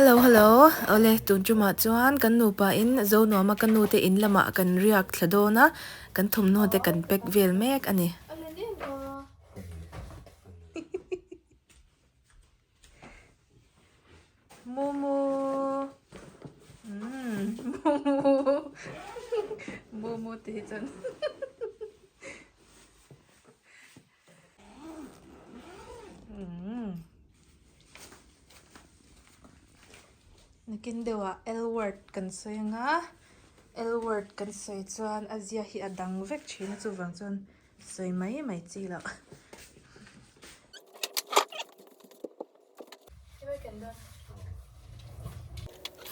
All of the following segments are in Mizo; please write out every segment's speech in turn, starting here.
Hello hello awle tun tumah chuan kan nupa in Zonuama ka nu te in lamah kan riak thla dawn a kan thawmhnaw te kan pack vel mek a ni. Mumu Mumu Mumu tih hi chuan Nakin deuhah L word kan sawi anga L word kan sawi chuan a zia hi a dang vek thin a chuvang chuan sawi mai mai chi loh.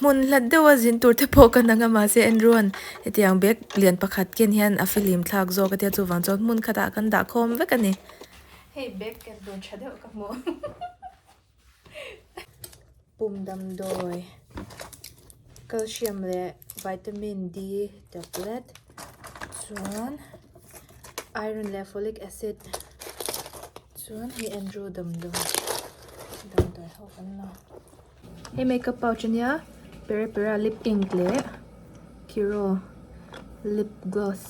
Hmun hlat deuha zin tur te pawh ka nang a mahse Andrew-a'n hetiang bag lian pakhat ken hian a filim thlak zawk a tia chuvang chuan hmun khatah kan dah khawm vek a ni. Hei bag ken tur tha deuh ka hmu. Pum damdawi calcium leh vitamin D tablet chuan iron leh folic acid chuan hei Andrew damdawi damdawi ho kan la. Hei makeup pouch ania Peripera lip ink leh Kiro lip gloss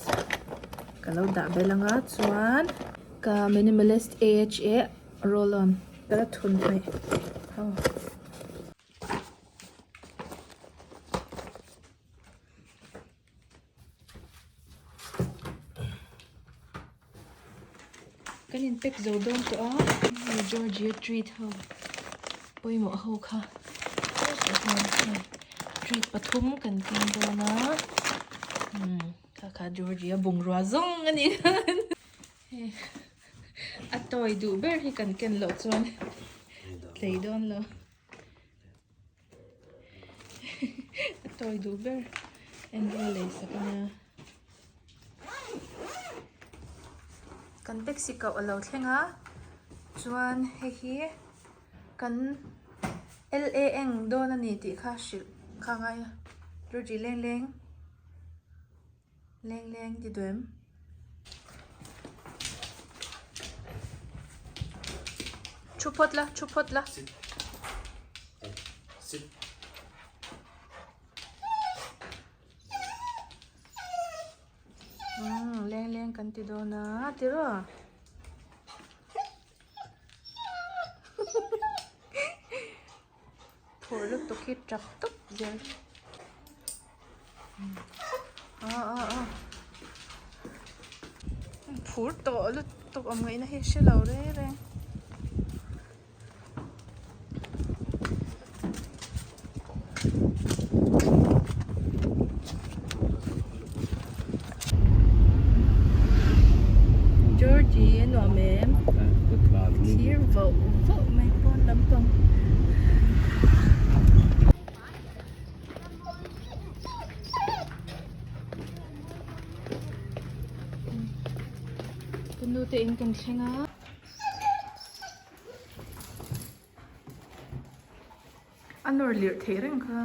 ka lo dah belh anga chuan ka minimalist AHA roll on ka la thun hmaih ho. Kan in pack zo dawn tawh a hei Georgia treat ho pawimawh ho kha treat pathum kan keng dawn a umm kha kha Georgia bungrua zawng a ni hei a toy duh ber hi kan ken loh chuan tlei dawn lo. A tawi duh ber Andrew lei sak a nia. Kan taxi koh a lo thleng a chuan hei hi kan L_A eng dawn a ni tih kha hrilh kha a ngai a Georgie leng leng leng leng ti duh em. Thu phawt la thu phawt la. Umm leng leng kan ti dawn a tiraw. Phur lutuk hi tap tawp zel. Ah ah ah. Phur tawh lutuk awm ngaihna hi hre lo reng reng. Georgie a nuam em? Thlir vauh vauh mai pawn lampang. Ka nu te in kan thleng a. A nawr lirh theih reng kha.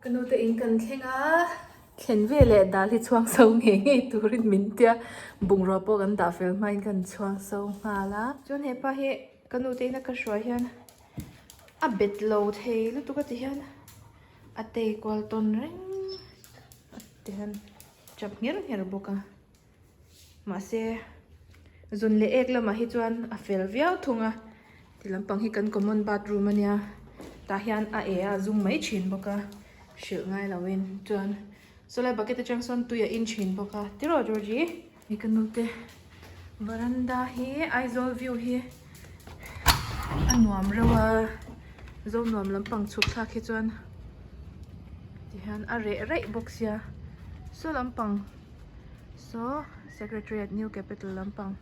Ka nu te in kan thleng a, thlen ve leh dal hi chhuang so ngei ngei turin min tia bungrua pawh kan dah fel hmain kan chhuang so nghal a. Chuan hepa hi ka nu te ina ka hruai hian a bet lo thei lutuk a ti hian a tei kual tawn reng a ti hian chap ngher ngher bawk a mahse zun leh ek lamah hi chuan a fel viau thung a ti lampang hi kan common bathroom a nia tah hian a e a zum mai thin bawk a hrilh ngai lo in chuan sawlai bucket atang sawn tui a in thin bawk a tiraw Georgie hei ka nu te varanda hi Aizawl view hi a nuam reuh a Zonuam lampang chhuk thlak hi chuan tihian a reh raih bawk sia saw lampang saw secretariat new capital lampang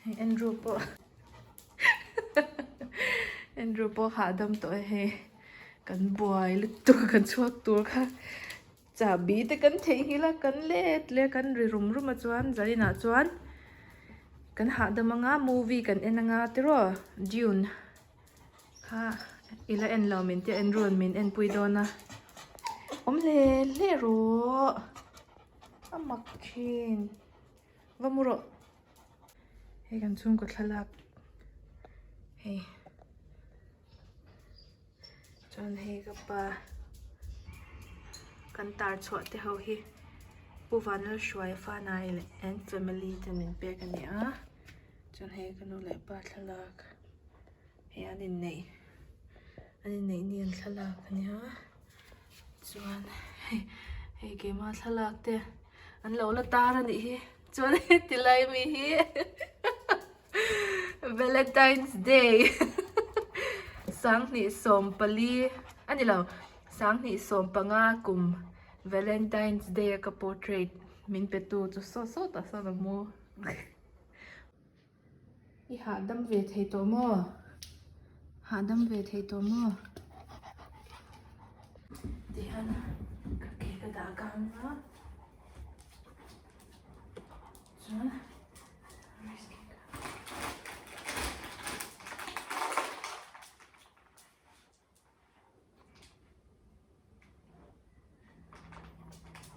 hei Andrew pawh Andrew pawh hahdam tawh e hei kan buai lutuk a kan chhuak tur kha chahbi te kan theihnghilh a kan let leh a kan ri rum rum a chuan zaninah chuan kan hahdam anga movie kan en anga tiraw Dune. Kha i la en lo min tia Andrew-a'n min enpui dawn a, awm hle hle rawh. A mak thin. Va mu rawh. Hei kan chhungkaw thlalak hei chuan hei ka pa kan tar chhuah te ho hi Pu Vanlalhruaia Fanai leh and family te min pek a ni a chuan hei ka nu leh pa thlalak hei an inneih an inneih ni an thlalak a nia chuan hei hei keimah thlalak te an lo la tar a nih hi chuan heti lai mi hi Valentine's Day 2014 a ni lo 2015 kum Valentine's Day a ka portrait min pe tu chu saw saw tah sawn a mu. I hahdam ve thei tawh maw? Hahdam ve thei tawh maw? Tihian ka ke ka dah kang a chuan rice cake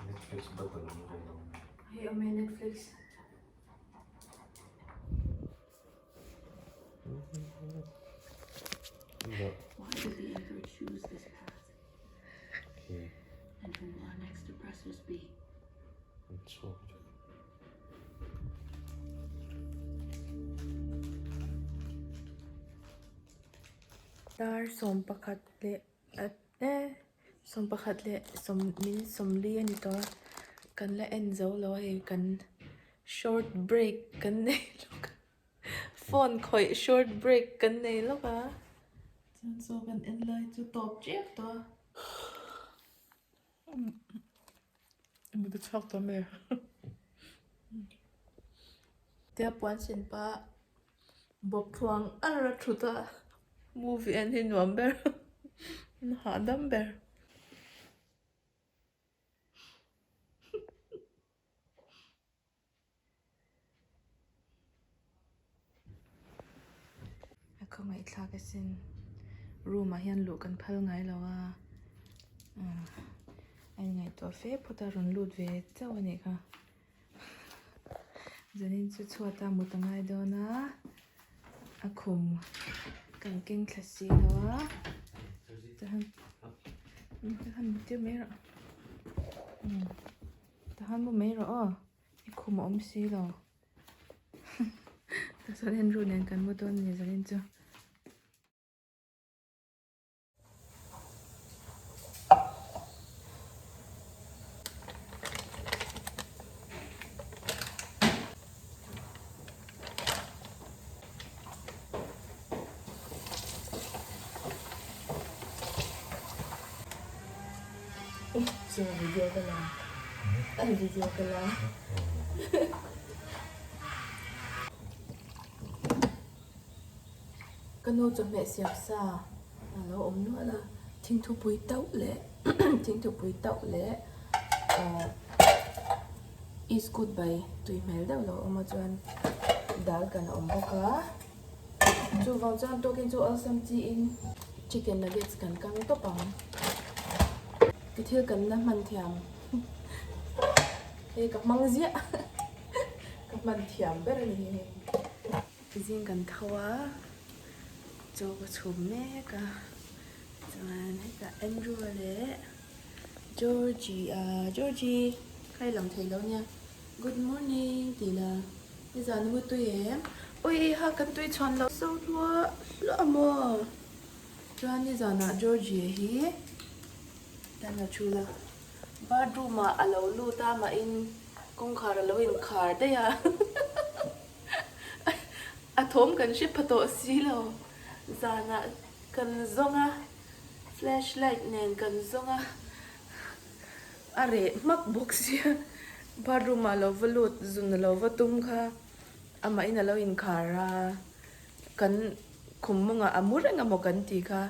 Netflix button awm ve lo. Hei awm e Netflix. Why did the emperor choose this path? Okay. And who will our next oppressors be? An chhuak vek. Dar 11 leh e 11 leh sawm min 40 a ni tawh a kan la en zo lo a hei kan short break kan nei lawk a phone khawih short break kan nei lawk a chuan saw kan en lai chu tawp tep tawh a. Mut a chhuak tawh mai a tia puan sin pa bawp thuang ar a thut a movie en hi nuam ber hahdam ber. A khawngaihthlak asin room ah hian luh kan phal ngai lo a a inngaihtuah fe phawt a rawn lut ve chauh a nih kha zanin chu chhuat a mut a ngai dawn a a khum kan keng thla si lo a chuan han tir mai rawh. Tahan mu mai rawh aw i khum a awm si lo ta chuan Andrew nen kan mu dawn a ni zanin chu. Video ka la video ka la ka nu chawhmeh siam sa a lo awm nual a thingthupui tauh leh thingthupui tauh leh ahh iskut bai tui hmel deuh lo awm a chuan dal kan a awm bawk a chuvang chuan tukin chu awlsam chiin chicken nuggets kan kang tawp ang ka thil kan la hman thiam hei ka hmang ziah ka hman thiam ber a ni hei zing kan tho a chaw ka chhum mek a chuan hetah Andrew a leh Georgie a Georgie kha i lang thei lo nia good morning tih la nizan i mutui em ui ha kan tui chhuan loh so hluah hluah maw chuan nizanah Georgie hi tan lo thu la bathroom ah a lo lut a mahin kawngkhar a lo inkhar daih a a thawm kan hre pha tawh si lo zanah kan zawng a. Flashlight nen kan zawng a, a reh hmak bawk sia, bathroom ah lo va lut zun a lo va tum kha amahin a lo inkhar a, kan khum mawngah a mu reng amaw kan ti kha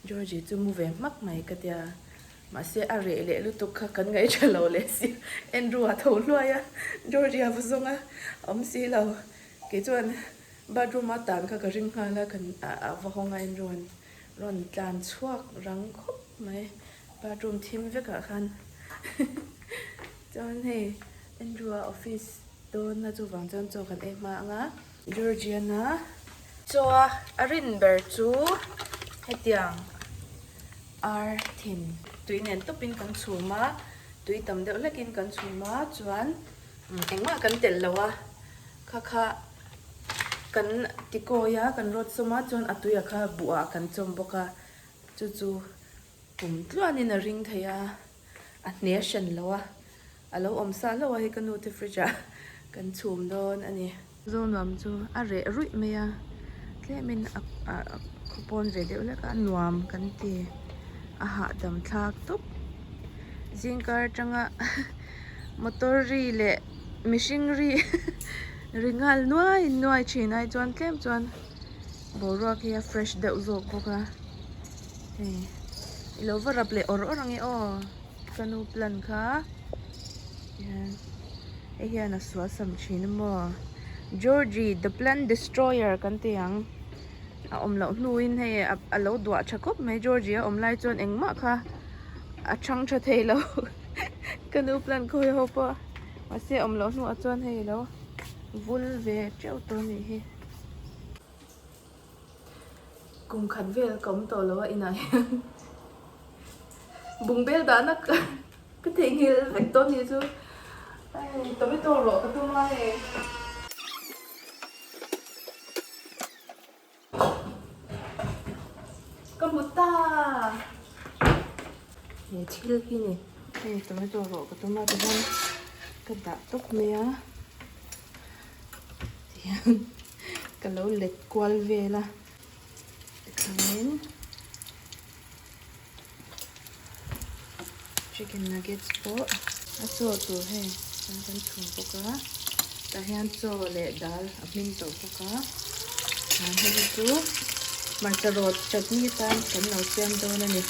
Georgie chu mu ve hmak mai ka tia, mahse a reh leh lutuk kha kan ngaihṭha lo leh sia, Andrew a tho hluai a, Georgie a va zawng a, awm si lo, kei chuan bathroom a tan kha ka ring nghal a, kan a va hawng a Andrew an. Rawn tlan chhuak rang khawp mai bathroom thim vekah khan chuan hei. Andrew-a office dawn a chuvang chuan chaw kan ei hma ang a. Georgiana chaw a a rin ber chu hetiang ar thin tui nen tawpin kan chhum a, tui tam deuh hlekin kan chhum a chuan engmah kan telh lo a kha kha kan ti kawi a kan rawt sawm a chuan a tuia kha buhah kan chawm bawk a chu chu kum tluanin a ring thei a a hne hran lo a a lo awm sa hlauh a hei ka nu te fridge ah kan chhum dawn a ni. Zonuam chu a reh ruih mai a tlemin a khawpawn ve deuh hlek a nuam kan ti a hahdam thlak tawp zingkar atanga motor ri leh mihring ri ri nghal nuai nuai thin ai chuan tlem chuan boruak hi a fresh deuh zawk bawk a hei i lo va rap leh awr awr ang e aw ka nu plan kha hian hei hian a sual sam thin a maw Georgie the plan destroyer kan ti ang a awm loh hnuin hei a lo duah tha khawp mai Georgie a awm lai chuan engmah kha a chhang tha thei lo ka nu plan khawi ho pawh mahse a awm loh hnuah chuan hei a lo vul ve teuh tawh a nih hi. Kum khat vel ka awm tawh lo a inah hian bungbel dahna ka theihnghilh vek tawh a nih chu hei tomato rawh ka tum a hei. Ka hmu ta he thil hi ni hei tomato rawh ka tum a tihian ka dah tawp mai a tihian ka lo let kual vel a tikhanin chicken nuggets pawh a chaw tur hei chuan kan chhum bawk a tah hian chaw leh dal a hmin tawh bawk a chuan hei hi chu hmarcha rawt chutney tan kan lo siam dawn a ni.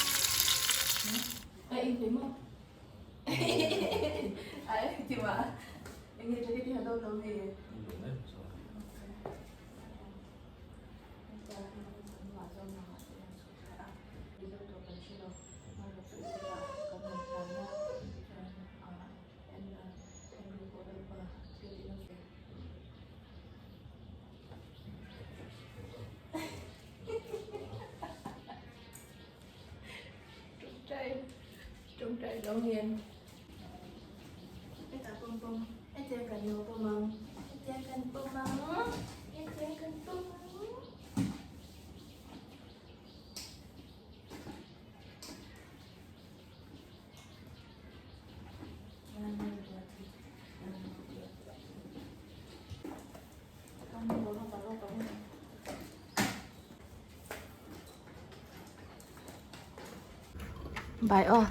Bai aw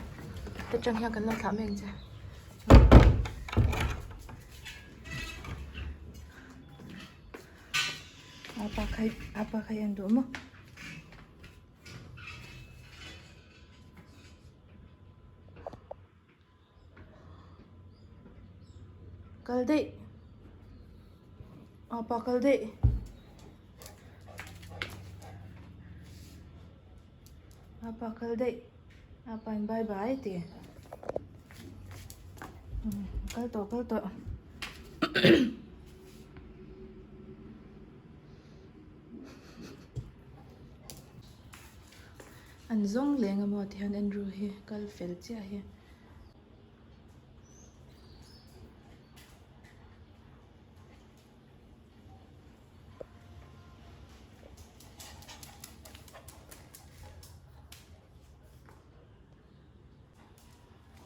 ta tang hian kan lo thlah mai ang che. Apa khai apa khai an duh maw. Kal daih apa kal daih. Apa kal daih apa in bye bye ti kal tawh kal tawh. An zawng leng a maw tihian Andrew hi kal fel chiah hi.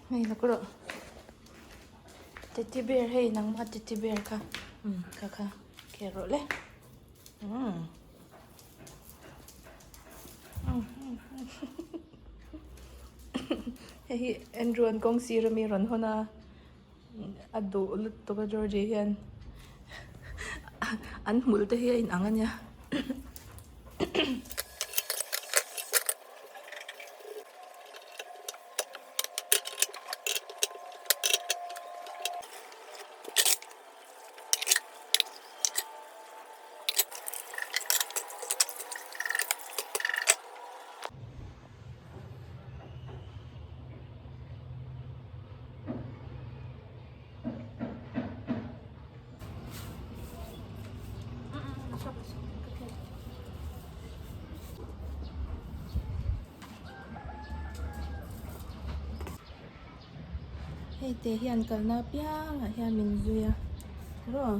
Hei la kawr teddy bear hei nangmah teddy bear kha umm kha kha khel rawh le umm hei hi Andrew an kawng sir ami rawn hawn a a duh lutuk a Georgie hian an hmul te hi a inang a nia. Hei te hian kalna apiangah hian min zui a tiraw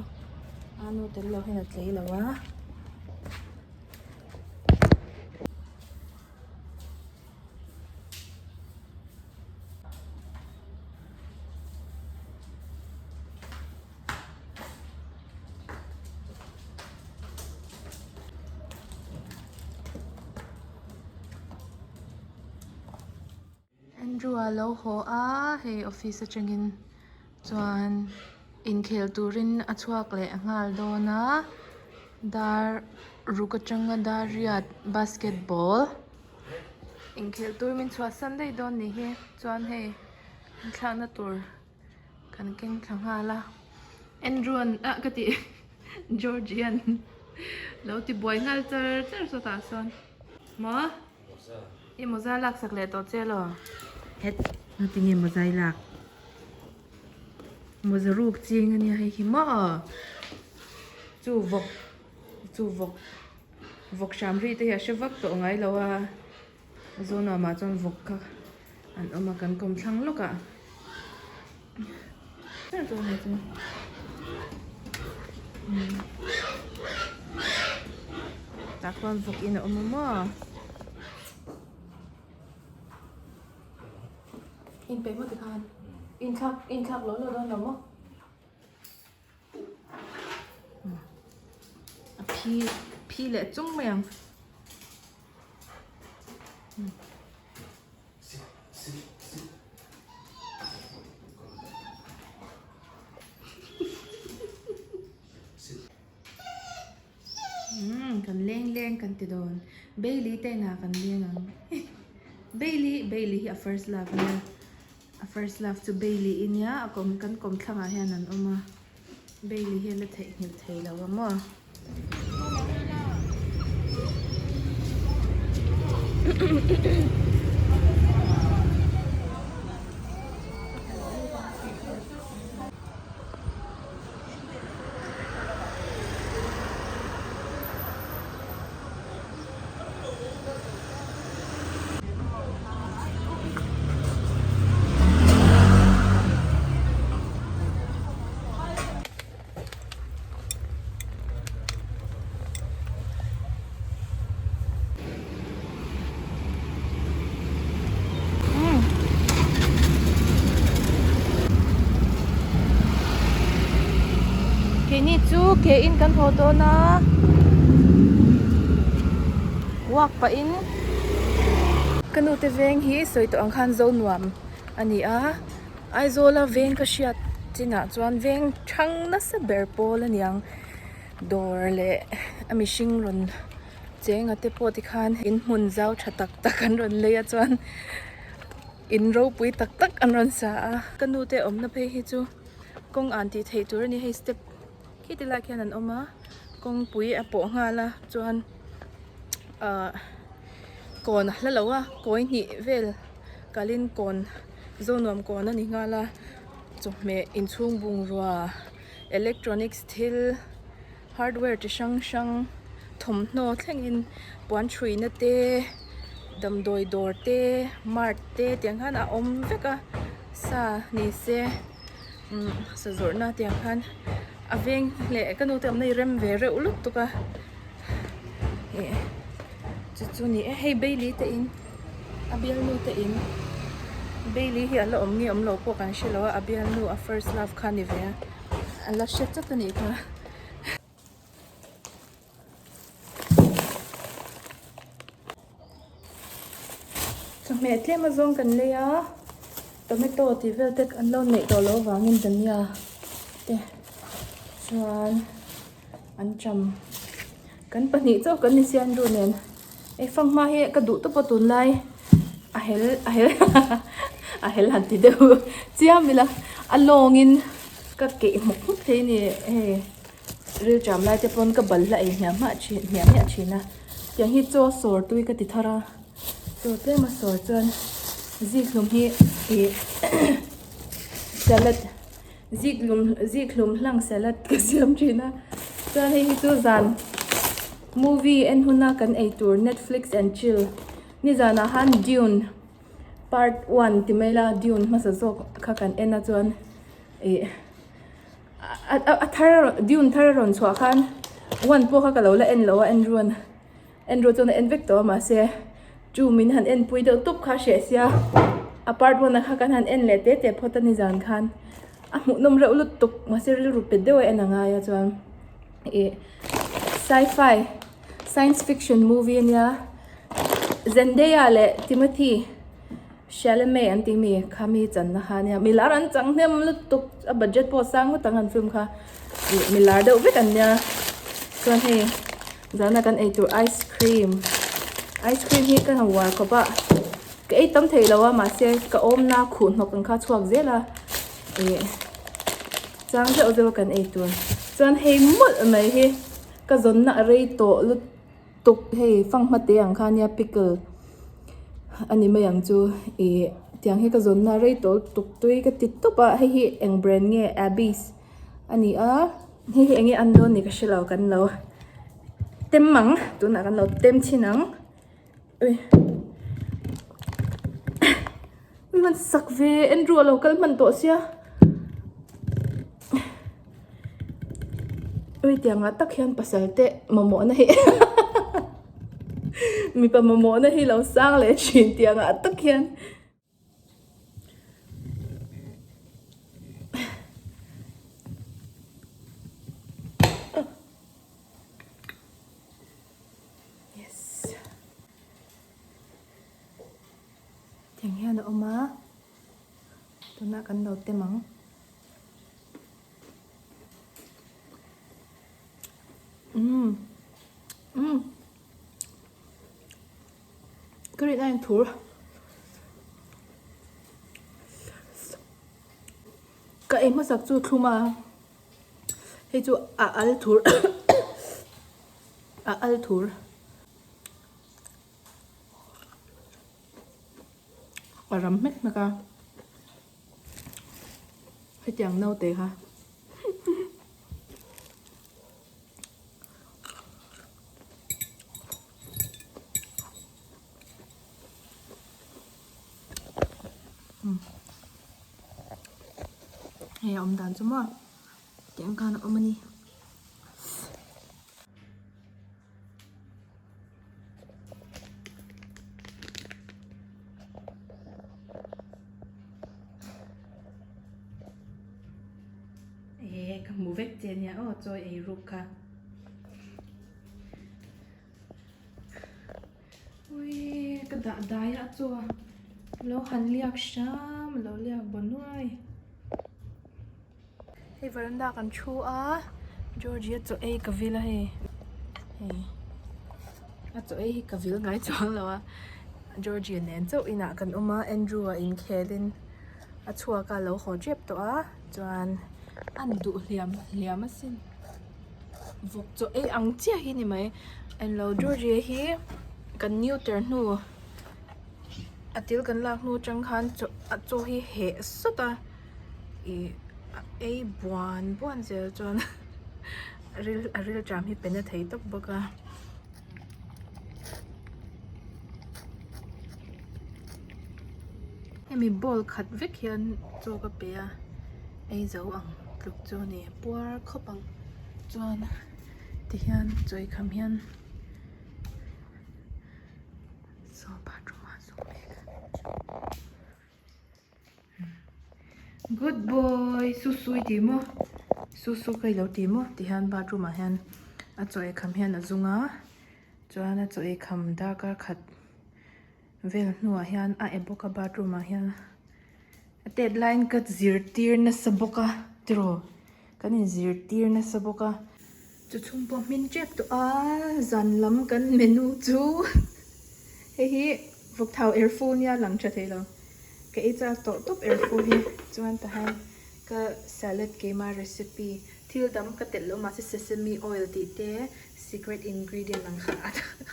a nu tel lo hian a tlei lo a. Andrew a lo haw a hei office atangin chuan inkhel turin a chhuak leh nghal dawn a dar ruk atanga dar riat basketball inkhel tur min chhuahsan daih dawn nih hi chuan hei thlakna tur. Kan keng thla nghal a Andrew an ah ka tih Georgie an lo ti buai nghal char char sawtah sawn maw i mawza lak sak leh tawh che law het ngatinge mawza i lak mawza ruk ching ania hei hi maw chu vawk chu vawk vawk hram ri te hi a hre vak tawh ngai lo a. Zawnuamah chuan vawk kha an awm a kan kawm thlang lawk ah tah khuan vawk in a awm a maw inpeih maw tikhan inthlak inthlak lo lo dawn lo maw. A phi phi leh chung mai ang. Umm kan leng leng kan ti dawn Bailey te inah kan leng ang Bailey Bailey hi a first love ania. A first love chu Bailey i nia a kawm kan kawm thlangah hian an awm a Bailey hi a la theihnghilh thei lo a maw. Keini chu ke in kan haw dawn a walk pah in ka nu te veng hi sawi tawh ang khan zo nuam a ni a Aizawl a veng ka hriat chinah chuan veng thang nasa ber pawl a niang dawr leh a mihring rawn cheng a te pawh tikhan in hmun zau tha tak tak an rawn lei a chuan in ropui tak tak an rawn sa a ka nu te awmna phei hi chu kawng an tih theih tur a ni hei step khi ti lai khian an awm a kawngpui a pawh nghal a chuan ahh kawn a hla lo a kawi hnih vel kalin kawn zawnuam kawn a ni nghal a chawhmeh inchhung bungrua electronics thil hardware chi hrang hrang thawmhnaw thlengin puan ṭhuina te damdawi dawr te mart te tiang khan a awm vek a sa ni se umm sa zawrhna tiang khan a veng leh ka nu te awmna hi rem ve reuh lutuk a ih chu chu ni e hei Bailey te in a bialnu te in Bailey hi a la awm nge awm lo pawh kan hre lo a a bialnu a first love kha a ni ve a a la hre chat a nih kha. Chawhmeh tlem azawng kan lei a tomato tih vel te an lo neih tawh loh avangin dania te chuan an cham kan pahnih chauh kan ni sian ru nen ei fanghma hi ka duh tawp a tunlai a hel a hel a hel han ti deuh chiam ila a lawngin ka keih hmawk hmawk thei a ni hei. Ril ṭam lai te pawn ka bal hla ei hmiah hmiah ṭhin hmiah hmiah ṭhin a tiang hi chaw sawr tui ka ti thar a chaw tlem a sawr chuan zikhlum hi ih salad zikhlum zikhlum hlang salad ka siam ṭhin a chuan hei hi chu zan movie en huna kan ei tur netflix and chill nizanah khan dune. Part one ti mai la Dune hmasa zawk kha kan en a chuan ih a thar Dune thar a rawn chhuah khan one pawh kha ka lo la en lo a Andrew an Andrew chuan a en vek tawh a mahse chu min han en pui deuh tawp kha a hreh sia a part one a kha kan han en leh te te phawt a ni zan khan a hmuhnawm reuh lutuk mahse rilru pet deuh a en a ngai a chuan ih sci-fi science fiction movie ania Zendaya leh Timothy Chalamet an tih mi kha mi channa kha ania milar an chang hnem lutuk a budget pawh a sang ngawt ang an film kha ih milar deuh vek an nia chuan hei zana kan ei tur ice cream ice cream hi ka han uar khawp a ka ei tam thei lo a mahse ka awmna khuh hnawk ang kha a chhuak zel a ih chang zeuh zeuh a kan ei tur chuan hei mawlh mai hi ka zawnna a rei tawh lutuk. Tuk hei fanghma te ang kha nia pickle a ni mai ang chu ih tiang hi ka zawnna rei tawh tuk tui ka ti tawp a hei hi eng brand nge Abby's a ni a hei hi enge an dawn ni ka hrelo kan lo tem ang tunah kan lo tem chhin ang ui ui hman sak ve Andrew a lo kal hman tawh sia. Ui tiangah tak hian pasal te mamawhna hi mipa mamawhna hi lo sang leh thin tiangah tak hian. Yes. Tiang hian a awm a. Tunah kan lo tem ang. Umm umm ka rin aiin thur ka ei hmasak chu thlum a hei chu a al thur a al thur. A ram hmek hmek a hetiang naute kha hei a awm dan chu maw tiang khan a awm a ni. Eee ka hmu vek che ania aw chaw ei ruk kha. Uii ka dah dai a chaw a lo han liak hram a lo liak baw nuai. Hei veranda kan thu a Georgie a chaw ei ka vil a hei hei a chaw ei hi ka vil ngai chuang lo a Georgie nen chauh inah kan awm a Andrew a inkhel in a chhuak a lo haw tep tawh a chuan an duh hliam hliam asin vawk chaw ei ang chiah hi ni mai englo Georgie hi kan neuter hnu a til kan lak hnu atang khan chaw a chaw hi heh sawt a. Ih a ei buan buan zel chuan a ril a ril ṭam hi pe na thei tawp bawk a. Hemi bowl khat vek hian chaw ka pe a ei zo ang tluk chu a ni puar khawp ang chuan tihian chaw eikham hian saw bathroom ah a zawng mek a. Good boy susu i ti maw susu ka ilo ti maw ti hian bathroom ah hian a chaw ei kham hian a zung a chuan a chaw ei kham darkar khat vel hnuah hian a e bawk a bathroom ah hian a tet laiin ka zirtir nasa bawk a tiraw kan in zirtir nasa bawk a chu chhung pawh hmin tep tawh a zan lam kan menu chu hei hi vawkthau erfu nia lang tha thei lo. Ka ei chak tawh tawp erfu hi chuan tahan ka salad keima recipe thil dang ka telh loh mahse sesame oil tih te secret ingredient ang kha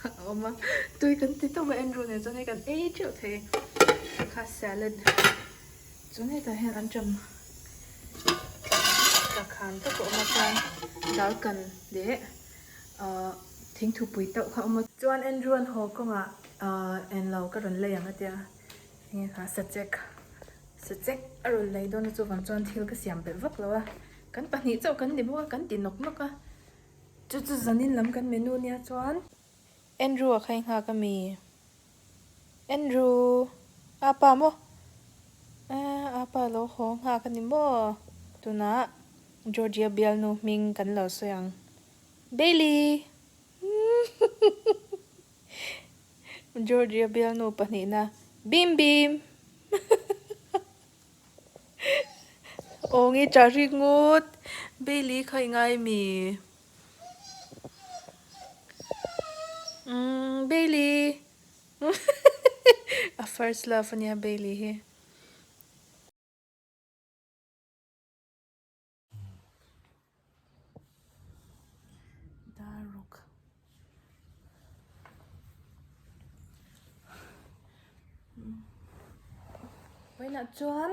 a awm a tui kan ti tawp a Andrew nen chuan hei kan ei teuh thei kha salad chuan hetah hian an ṭam takhan tak a awm a chuan dal kan leh ahh thingthupui tauh kha a awm a. Chuan Andrew an haw kawngah ahh englo ka rawn lei ang a tia. Enge kha sachek sachek a rawn lei dawn a chuvang chuan thil ka siam belh vak lo a kan pahnih chauh kan ni bawk a kan ti nawk nawk a chu chu zanin lam kan menu nia chuan Andrew a khai nghak ami Andrew apa maw eh apa lo haw nghak ani maw tunah Georgia bialnu hming kan lo sawi ang Bailey. Georgia bialnu pahnihna Bim Bim Aw nge chah rik ngawt Bailey kha i ngai mi Umm Bailey A first love ania Bailey hi. Daruk Vawiinah chuan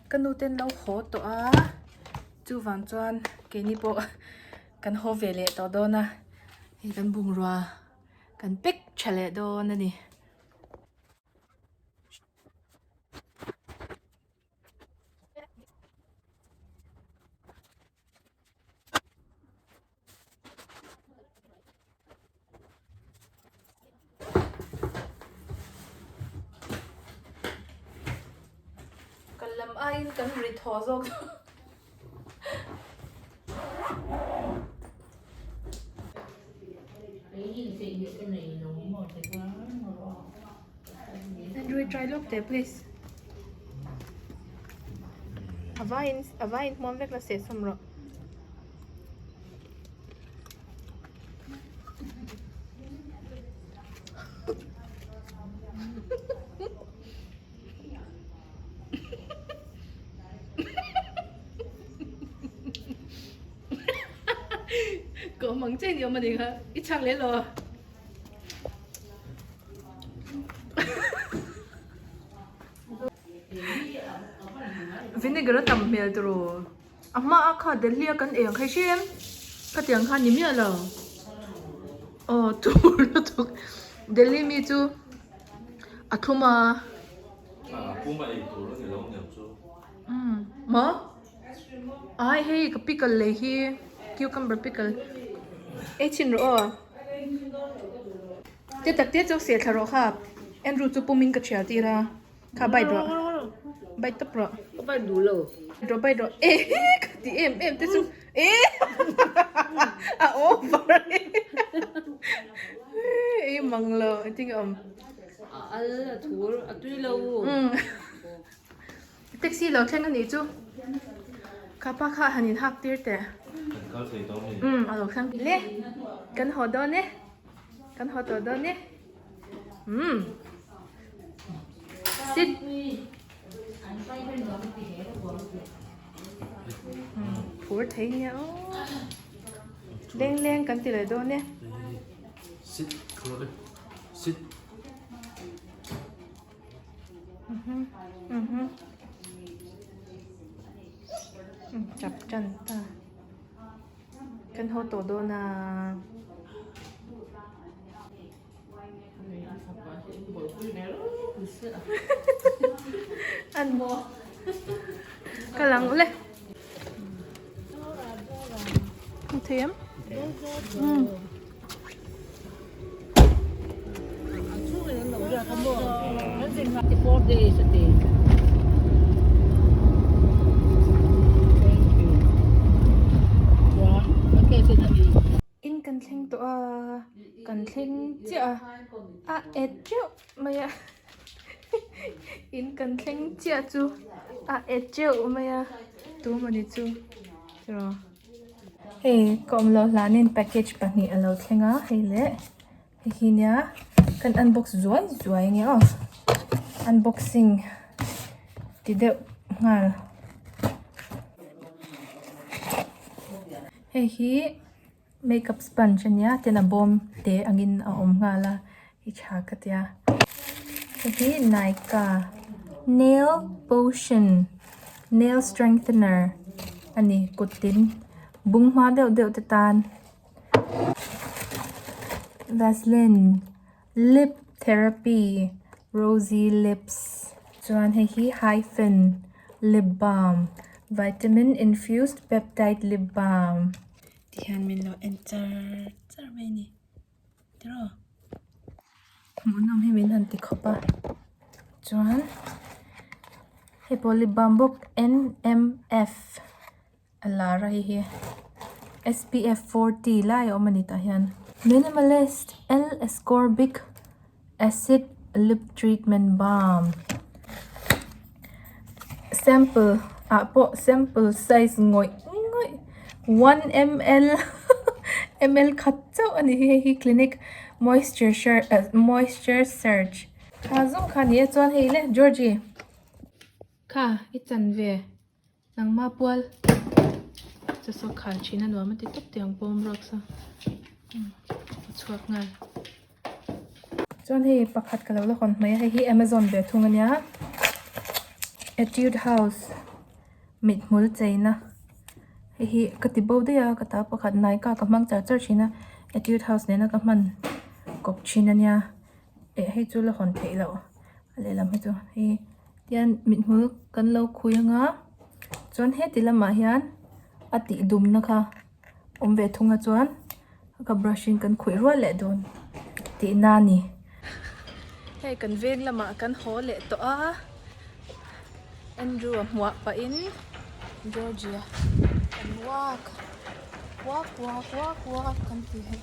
ka nu ten lo haw tawh a chuvang chuan keini pawh kan haw ve leh tawh dawn a hei kan bungrua kan pack tha leh dawn a ni. Kan lam aiin kan ri thaw zawk. Andrew try lawk teh please. A vaiin a vaiin hmuam vek la seh sawm rawh. Ko mang che ni awm a ni kha i chak leh lo. Vinegar a tam hmel tawh rawh. A hma a kha Delhi a kan ei ang kha i hre em? Khatiang kha ni miah lo. Aw tur lutuk. Delhi mi chu a thlum a. A pum a ei tur a ni lo niang chu. Umm maw? Ai hei ka pickle lei hi cucumber pickle ei chhin rawh aw. Te tak te chu seh thla rawh kha Andrew chu pum in ka thial tir a kha bite rawh bite tawp rawh. Ka bite duh lo. Rawh bite rawh eh ka ti em em te chu eh a over ei mang lo i think a awm. A al a thur a tui lo. Taxi lo thleng a nih chu. Kha pa kha han in hak tir teh. Kan kal thei dawn a ni. Umm a lo thleng. Le kan haw dawn e. Kan haw tawh dawn e. Umm. Sit. Phur thei nia aw. Leng leng kan ti leh dawn e. Sit. Sit. Chap tan ta kan haw tawh dawn a. An ka lang le. Thei em? In kan thleng tawh a kan thleng chiah a a et teuh mai a in kan thleng chiah chu a et teuh mai a tu mawni chu tiraw. Hei ka awm loh hlanin package pahnih a lo thleng a hei leh hei hi nia kan unbox zuai zuai ania aw unboxing ti deuh nghal hei hi makeup sponge ania tin a bawm te angin a awm nghal a i tha ka tia hei hi nykaa nail potion nail strengthener a ni kut tin bung hma deuh deuh te tan vaseline lip therapy. Rosy lips chuan hei hi hyphen lip balm vitamin infused peptide lip balm ti hian min lo en char char mai a ni tiraw hmuhnawm hi min han ti khawp a chuan hei pawh lip balm bawk N M F a lar a hei hi S P F 40 lai a awm a ni tah hian minimalist L ascorbic acid lip treatment balm sample ah pawh sample size ngawih ngawih 1 ml ml khat chauh a ni hi hei hi clinic moisture moisture surge kha zawng kha a ni a chuan hei le Georgie kha i chan ve. Nangma pual chu saw khal thin a nuam a ti tawp tiang pawm ruak saw a chhuak nghal chuan hei pakhat ka lo la hawn hmai a hei hi amazon ve thung a nia etude house mithmul cheina hei hi ka ti bo daih a ka ta pakhat nykaa ka hmang char char thin a etude house nena ka hman kawp thin a nia eh hei chu la hawn theih loh a lehlam hi chu hei tian mithmul kan lo khui anga chuan heti lamah hian a tih dumna kha awm ve thung a chuan ka brush in kan khuih rual leh dawn tihna a ni. Hei kan veng lamah kan haw leh tawh a Andrew a hmuah pahin Georgia kan walk walk walk walk walk kan ti hei.